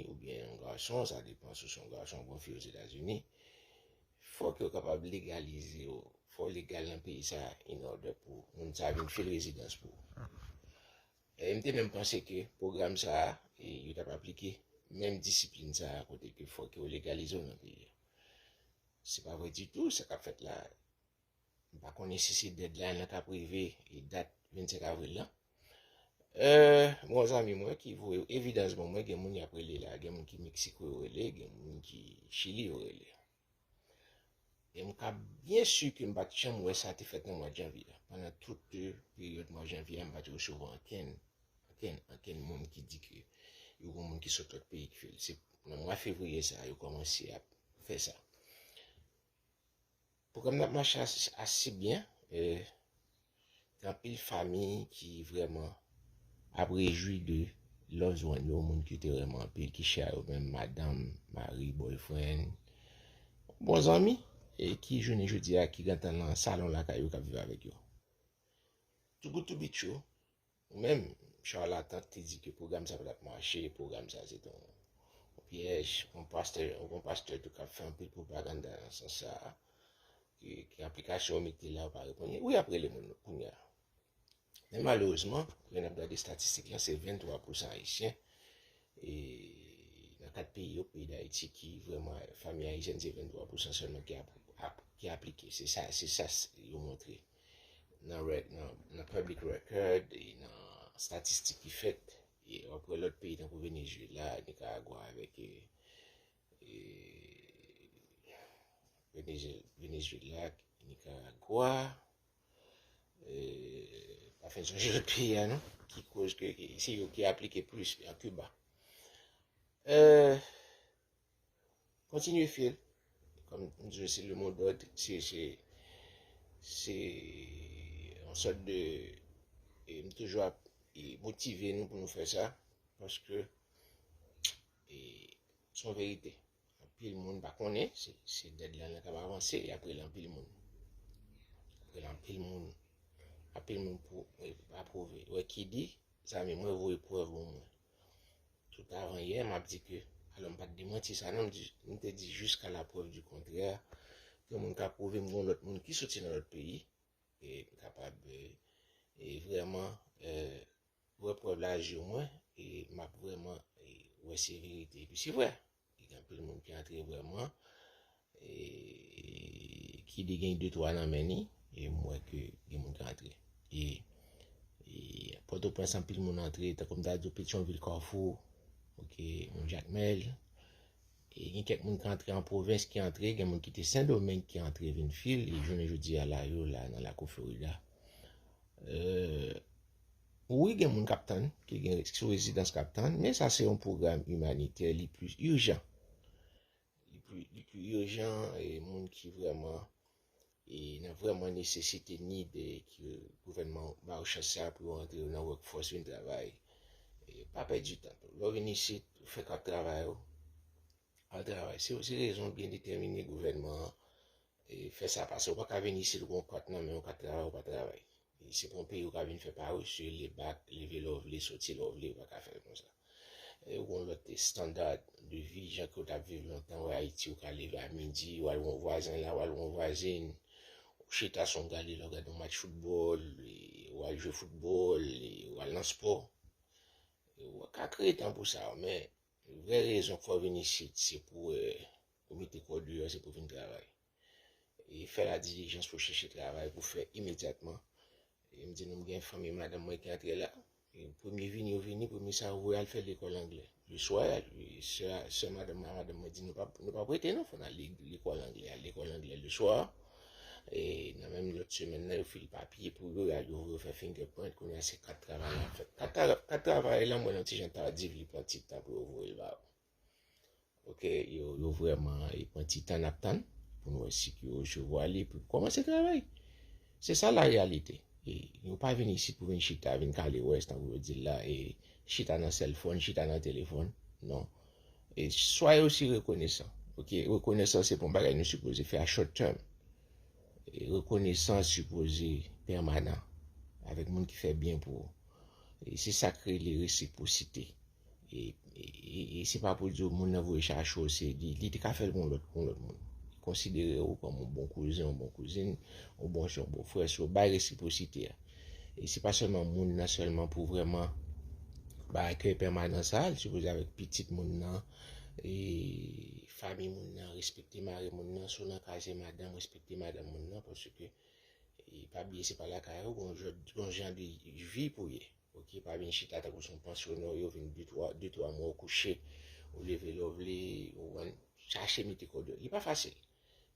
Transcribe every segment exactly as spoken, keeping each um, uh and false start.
oubyen yon gason, sa depan si w se yon gason oubyen yon fi Ozetazini, fòk yo kapab legalize w. Fò w legal nan peyi sa in order pou moun sa vin fil rezidans pou ou. E m te menm panse ke pwogram sa a, e, yo t ap aplike menm disiplin sa a kote ke fòk yo legalize w nan peyi a. Se pa vre ditou, sa k ap fèt la. M pa konnen si se deadline lan k ap rive e dat vennsenk avril lan. Euh, m gon zanmi mwen ki voye evidans ban mwen, gen moun y ap rele la, gen moun ki Meksiko yo rele, gen moun ki Chili yo rele. E m ka byen si ke m pa t janm wè sa te fèt nan mwa janvye a. Pandan tout, euh, peryòd mwa janvye a, m pa t resevwa ankenn, ankenn, ankenn moun ki di ke yo gon moun ki sot lòt peyi ki fè l. Se nan mwa fevriye sa a, yo kòmanse ap fè sa. Pwogram nan ap mache ase, ase byen. E, gen anpil fanmi ki vrèman ap rejwi de loved one yo, moun ki te renmen anpil, ki chè a yo menm, madanm, mari, boyfriend, bon zanmi, e ki jounen jodi a, ki gentan nan salon lakay yo, k ap viv avèk yo. Too good to be true. Ou menm, charlatan ki te di ke pwogram sa pa t ap mache, pwogram sa se te yon, yon pyèj, yon pastè, yon pastè tou k ap fè anpil pwopaganda nan sans sa a, ke, ke aplikasyon yo mete la, yo pa reponn. Wi, y ap rele moun kounye a. Men malerezman, lè n ap gade estatistik lan, se venntwa pousan Ayisyen, e nan kat peyi yo, peyi Dayiti, ki vrèman, fanmi ayisyèn, se venntwa pousan sèlman ki ap, ap, ki aplike. Se sa, se sa s- yo montre nan, rec- nan, nan public record e nan statistik ki fèt. E w ap wè lòt peyi tankou Venezuela, Nicaragua avèk, e, e, Veneze- Venezuela, Nicaragua, e, pa fin sonje lòt peyi a non, ki koz ke, ke se yo ki aplike plis an Kiba. Euh, Kontinye fil. Kòm m di w, se le mot d'ordre, se, se, se yon sòt de, e m toujou ap, e motive nou pou nou fè sa, paske, e, se yon verite. Anpil moun pa konnen, se, se deadline lan k ap avanse, e ap rele anpil moun. Ap rele anpil moun, anpil moun pou, e, apwouve. Wè ki di, zanmi mwen voye prèv ban mwen. Tout avan yè, m ap di ke, alò m pa t demanti sa non, m di, m te di jusqu'à la preuve du contraire, ke moun ka pwouve m gon lòt moun ki soti nan lòt peyi, e m kapab, e, e vrèman, e, wè prèv la je mwen, e m ap vrèman, e, wè se verite, epi se vre. Gen anpil moun ki antre vrèman, e ki de gen de twa nan men ni, e m wè ke gen moun ki antre. E, e Pòtoprens, anpil moun antre, tankou m ta di w, Petyonvil, Kafou, oke, moun Jakmèl. E gen kèk moun ki antre an pwovens ki antre, gen moun ki te Sendomeng ki antre vin fil, e jounen jodi a la, yo la nan lakou Florida. Euh, wi, gen moun k ap tann, ki gen sou rezidans k ap tann, men sa se yon pwogram imanitè, li plis ijan. Li pli, li pli ijan, e moun ki vrèman, e nan vrèman nesesite, ni de ke gouvènman ba yo chans sa pou yo antre nan workforce, vin travay. E pa pèdi tan tou. Lè w vin isit, ou fè kat travay ou, al travay. Se, se rezon byen detèmine gouvènman an, e, fè sa pase. Ou pa ka vin isit, ou gon kat nan men w, kat travay, ou pa travay. E se pa yon peyi ou ka vin fè parese, lebak, leve lè w vle, soti lè w vle, ou pa ka fè l konsa. E ou gon lòt estanda de vi, jan ke w t ap viv lontan, wè Ayiti, ou ka leve a midi, w al wè yon vwazen la, w al wè yon vwazen, ou chita sou yon gade, lè w gade yon match foutbòl, e w al jwe foutbòl, e w al nan spò. E ou ka kreye tan pou sa, men vrè rezon k fè w vin isit, se pou, e, ou mete kò w deyò, se pou w vin travay. E fè la dilijans pou chèche travay pou fè imedyatman. E m di nou, m gen fanmi madanm mwen ki antre la. E premye vini yo vini, premye sa yo voye al fè lekòl anglè. Leswa, e sè, sè madanm mwen, madanm mwen di nou pa, nou pa prete non, fò n al li- lekòl anglè, al lekòl anglè leswa. E nan menm lòt semèn nan, yo file papye pou yo, yo voye yo fè fingerprint, kounye a se kat travay la fèt. Kat tra- kat travay la, mwen yon ti jan tadiv, li pran ti tan pou yo voye l ba ou. Oke, yo, yo vrèman, e pran ti tan n ap tann pou nou wè si ke yo resevwa li, pou kòmanse travay. Se sa la reyalite. E nou pa vin isit pou vin chita, vin kale wès, tankou yo di l la, e chita nan cell phone, chita nan telefòn. Non. E soyez aussi reconnaissant. Oke, rekonesan se pa yon bagay nou sipoze fè a short term. E rekonesans sipoze pèmanan avèk moun ki fè byen pou ou. E se sa k rele resipwosite. E, e, e, e se pa pou di w moun nan voye chache w, se li, li te ka fè l pou yon lòt, pou yon lòt moun. Li konsidere w kòm yon bon kouzen, yon bon kouzin, yon bon frè, yon bon frè, so bay resipwosite a. E se pa sèlman moun nan sèlman pou vrèman bay akèy pèmanan sa, li sipoze avèk pitit moun nan, e fanmi moun nan, respekte mari moun nan, si w nan kay se madanm, respekte madanm moun nan, paske e pa bliye se pa lakay ou, gon jan, gon jan de vi pou ye. Ok, pa vin chita tankou se yon pansyonè, yo vin de twa, de twa mwa ou kouche, ou leve lè w vle, ou konn chache mete kò deyò. Li pa fasil.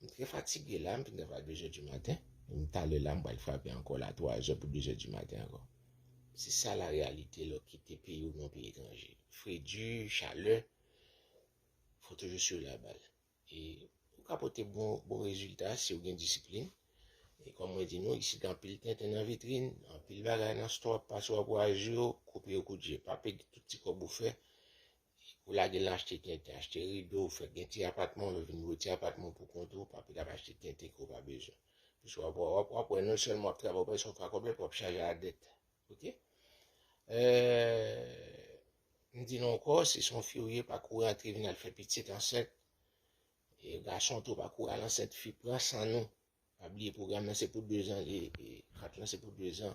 M trè fatige la, m fin travay de zè di maten. M talè la, m pral frape ankò la twa zè pou de zè di maten ankò. Se sa la reyalite lè w kite peyi w nan peyi etranje. Fredi, chalè, fò toujou swiv la bal. E ou ka pote bon, bon rezilta si w gen disiplin. E kòm mwen di nou, isit gen anpil tenten nan vitrin, anpil bagay nan stò w ap pase w ap raje yo, koupe yo kout je. Pa pèdi tout ti kòb ou fè, ou lage l nan achte tenten, achte rido, ou fè gen ti apatman, ou vin lwe ti apatman pou kont ou, pa pèdi ap achte tenten ke w pa bezwen. Paske w ap, w ap, w ap wè non sèlman w ap travay, w ap wè se yon fwa kòb nèt w ap chaje a dèt. Ok? Euh, m di nou ankò, si se yon fi w ye, pa kouri antre vin al fè pitit ansent. E gason tou, pa kouri al ansent fi, pran san nou. Pa bliye pwogram nan se pou dezan, e, e kat lan se pou dezan.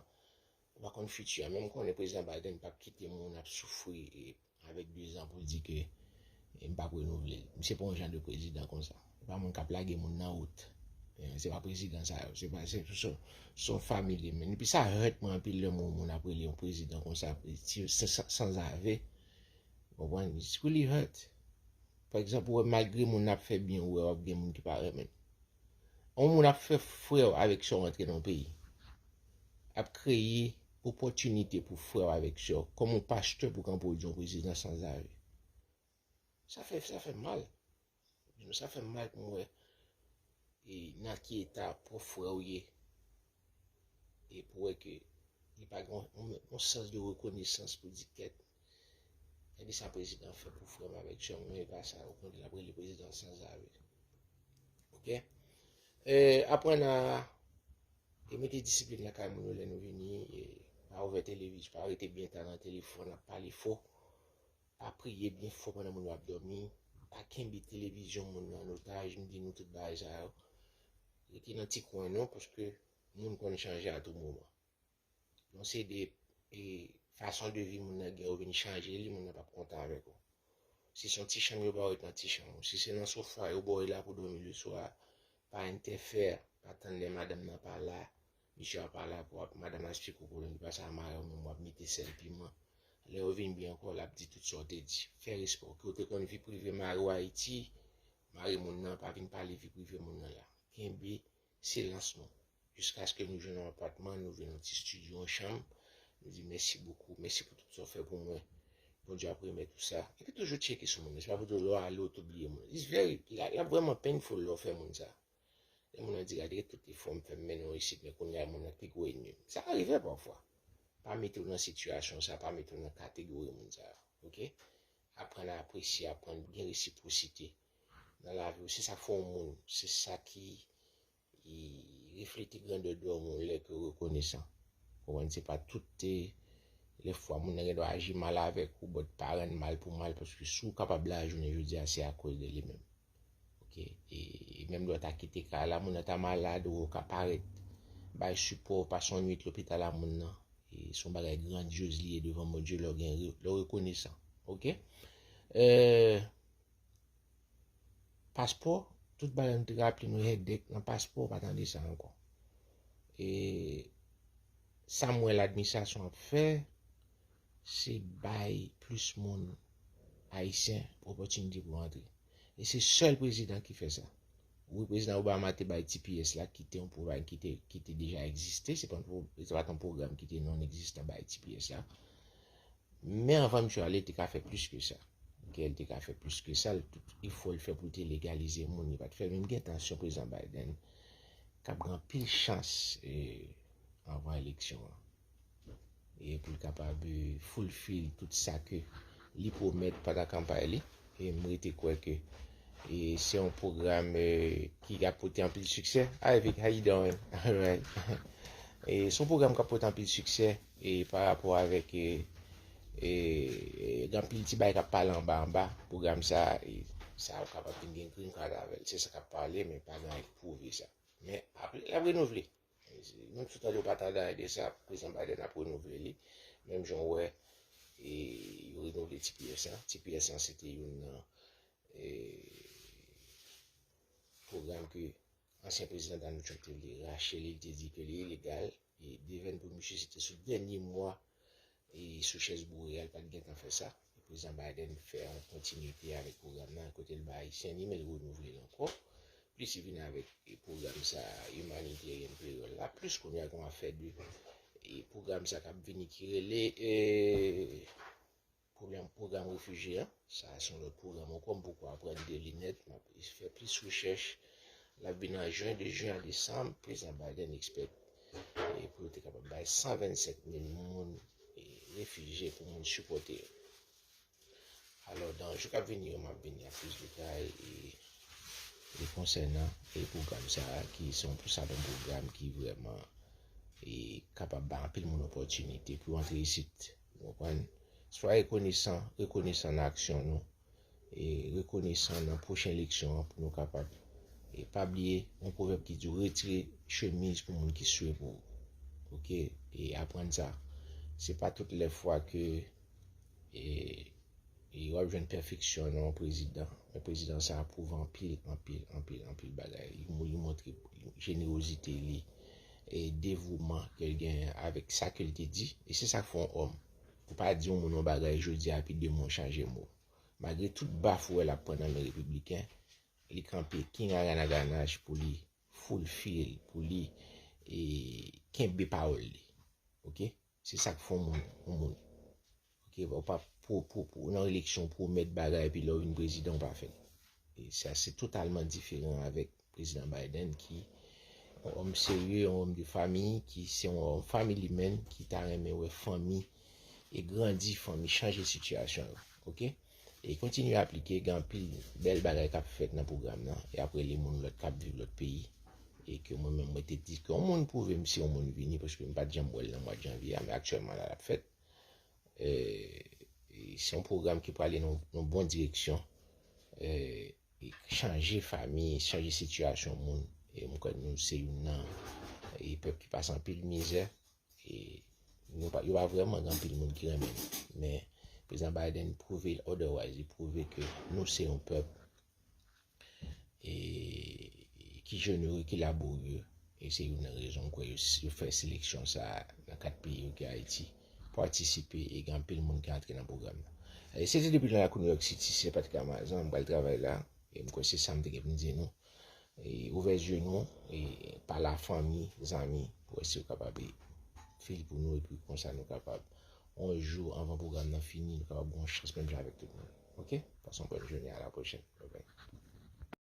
Ou pa konn fiti a. Men m konnen prezidan Biden p ap kite moun ap soufri, e, avèk dezan pou l di ke, e, m p ap renouvle l. Misye pa yon jan de prezidan konsa. Se pa moun k ap lage moun nan wout. E, se pa prezidan sa yo. Se pa, se, se, se yon family man. Epi sa hurt mwen anpil lè m wè yon moun ap rele yon prezidan konsa, ti, san, san, sanzave. Ou konprann? It's really hurt. Pa egzanp, ou wè malgre moun nan ap fè byen, ou wè w ap gen moun ki pa renmen l. Yon moun ap fè frè w avèk sè w rantre nan yon peyi. Ap kreye opòtinite pou frè w avèk sè w. Kòm yon pastè pou kanpe w di yon prezidan sanzave. Sa fè, sa fè m mal. Sa fè m mal pou m wè e nan ki eta pwòp frè w ye. E pou wè ke li pa gen yon, yon, yon sans de rekonesans pou di kèt. Gade sa prezidan fè pou frè m avèk sè m, men e pa sa, okontrè, l ap rele prezidan sanzave. Ok? E, aprann a, e mete disiplin lakay moun yo lè nou vini, e pa ouvè televizyon, pa rete byen ta nan telefòn, ap pale fò. Pa priye byen fò pandan moun yo ap dòmi. Pa kenbe televizyon moun nan an otaj. M di nou tout bagay sa yo. Rete nan ti kwen nou, paske moun konn chanje a tou moman. Yon seri de, e, fason de vi moun nan gen, ou vin chanje li, moun nan p ap kontan avèk ou. Si se yon ti chanm yo ba w, ret nan ti chanm ou. Si se nan sofa yo ba w, e la pou dòmi leswa, pa entèfè, pa tann lè madanm nan pa la, misye a pa la pou ap, madanm nan eksplike w pwoblèm li pase a mari w, menm w ap mete sèl piman. Lè yo vin byen ankò, l ap di tout sa w te di. Fè respè w. Ke w te konn vi prive mari w Ayiti, mari moun nan, pa vin pale vi prive moun nan la. Kenbe silans nou. Jiskaske nou jwenn yon apatman, nou jwenn yon ti estidyo, yon chanm. Nou di mèsi bokou, mèsi pou tout sa w fè pou mwen. Bondye ap remèt ou sa. Epi toujou tcheke sou moun nan. Se pa pou di w lè w ale, w tou bliye moun. It's very, la, la vrèman painful lè w fè moun sa. Lè moun nan di, "Gade tout efò m fè m mennen w isit, men kounye a moun nan pi gwo ènmi m." Sa ka rive pafwa. Pa mete w nan sitiyasyon sa, pa mete w nan kategori moun sa. Ok? Aprann a apresye, aprann gen resipwosite nan lavi w. Se sa k fè w moun. Se sa ki, ki reflete grandè dòm ou lè ke w rekonesan. Konprann, se pa tout, e, lè fwa moun nan gen dwa aji mal avèk ou, but pa rann mal pou mal, paske si w kapab la jounen jodi a, se akoz de li menm. Ok? E, e menm lè w ta kite kay la, moun nan ta malad, ou ka parèt bay sipò, pase yon nwit lopital a moun nan. E se yon bagay grandyoz li ye devan Bondye lè w gen re-, lè w rekonesan. Ok? E, paspò, tout bagay nou te raple nou headache nan paspò, pa tande sa ankò. E sa m wè ladministrasyon ap fè, se bay plis moun ayisyen opòtinite pou antre. E se sèl prezidan ki fè sa. Wi, prezidan Obama te bay T P S la, ki te yon pwogram ki te, ki te deja egziste, se pa yon pwo-, se pa t yon pwogram ki te non egzistan bay T P S la. Men anvan misye ale, l te ka fè plis ke sa. Ok, l te ka fè plis ke sa, l, tout efò l fè pou l te legalize moun, li pa t fè l. Men m gen tansyon prezidan Biden k ap gen anpil chans, e, anvan eleksyon an. E pou l kapab, e, fulfill tout sa ke li pwomèt pandan kanpay li. E m rete kwè ke, e, se yon pwogram, e, ki ap pote anpil siksè. Hi, Vic, how you doing? Alright. E se yon pwogram k ap pote anpil siksè, e, pa rapò avèk, e, E, e gen anpil ti bagay k ap pale anba anba pwogram sa a, e sa ou kapab vin gen green card avè l. Se sa k ap pale, men pa gen anyen ki pwouve sa. Men apre, l ap renouvle. Nou tout tande yo pa tande anyen de sa, prezidan Biden ap renouvle li. Menm jan w wè, e, yo renouvle T P S lan. T P S lan se te youn nan e, pwogram ke ansyen prezidan Donald Trump te vle rache li, li te di ke li ilegal. E devèn pou misye, se te sou dènye mwa e sou chèz boure a, li pa t gentan fè sa. E prezidan Biden fè yon kontinite avèk pwogram nan, kote l ba Ayisyen li, men l renouvle l ankò. Plis li vin avèk e pwogram sa, humanitarian payroll la, plis kounye a gen yon afè de e pwogram sa k ap vini ki rele e pwogram, pwogram refijye an. Sa se yon lòt pwogram ankò, m poko aprann de li nèt, m ap fè plis rechèch. L ap vin an jen, de jen a desanm, prezidan Biden expect e pou yo te kapab bay san vennsenk mil moun e refijye pou moun sipòte yo. Alò, nan jou k ap vini yo, m ap vini ak plis detay e, e konsènan e pwogram sa a, ki se yon, sa yon pwogram ki vrèman e kapab bay anpil moun opòtinite pou yo antre isit. Ou konprann? Swa rekonesan, rekonesan nan aksyon nou, e rekonesan nan pwochen eleksyon an pou nou kapab. E pa bliye, yon pwovèb ki di w retire chemiz pou moun ki swe pou ou. Oke? E aprann sa. Se pa tout lè fwa ke e, e w ap jwenn pèfeksyon nan yon prezidan. Men prezidan sa a pwouve anpil, anpil, anpil, anpil bagay. Li, li montre jenerozite li, e devouman ke l genyen avèk sa ke l te di. E se sa k fè yon òm. Ou pa di yon moun yon bagay jodi a, epi demen w chanje mo. Malgre tout baf ou wè l ap pran nan men repibliken, li kanpe king aganaganaj pou li fulfill, pou li e, kenbe pawòl li. Oke? Se sa k fè yon moun, yon moun. Oke? Ou pa pwo, pwo, pwo, nan eleksyon pwomèt bagay, epi lè w vin prezidan, ou pa fè l. E sa, se totalman diferan avèk prezidan Biden ki yon òm serye, yon òm de fanmi, ki se yon òm family man, ki ta renmen wè fanmi e grandi, fanmi chanje sitiyasyon yo. Oke? E kontinye aplike, gen anpil bèl bagay k ap fèt nan pwogram nan. E apre, li moun lòt k ap viv lòt peyi. E ke mwen menm, mwen te di ke yon moun pwouve m si yon moun vini, paske m pa t janm wè l nan mwa janvye a, men aktyèlman la, l ap fèt. E, e se yon pwogram ki prale nan, nan bon direksyon. E, e chanje fanmi, chanje sitiyasyon moun. E m kwè nou se youn nan e pèp ki pase anpil mizè. E nou pa, yo pa vrèman gen anpil moun ki renmen nou. Men prezidan Biden pwouve l otherwise. Li pwouve ke nou se yon pèp e, ki jenere, ki laborye. E se youn nan rezon m kwè yo, yo fè seleksyon sa a nan kat peyi yo ki Ayiti. Patisipe e gen anpil moun ki antre nan pwogram nan. E se te depi nan lakou New York City, se Patrick Amazan, m pral travay la. E m kwè se sa m te gen pou m di nou. E ouvè zye nou, e pa lafanmi, zanmi, pou wè si yo kapab fil pou nou, epi konsa nou kapab, yon jou anvan pwogram nan fini, nou kapab gen yon chans menm jan avèk tout moun. Oke? Pase yon bòn jounen, a la pwochèn. Bye bye.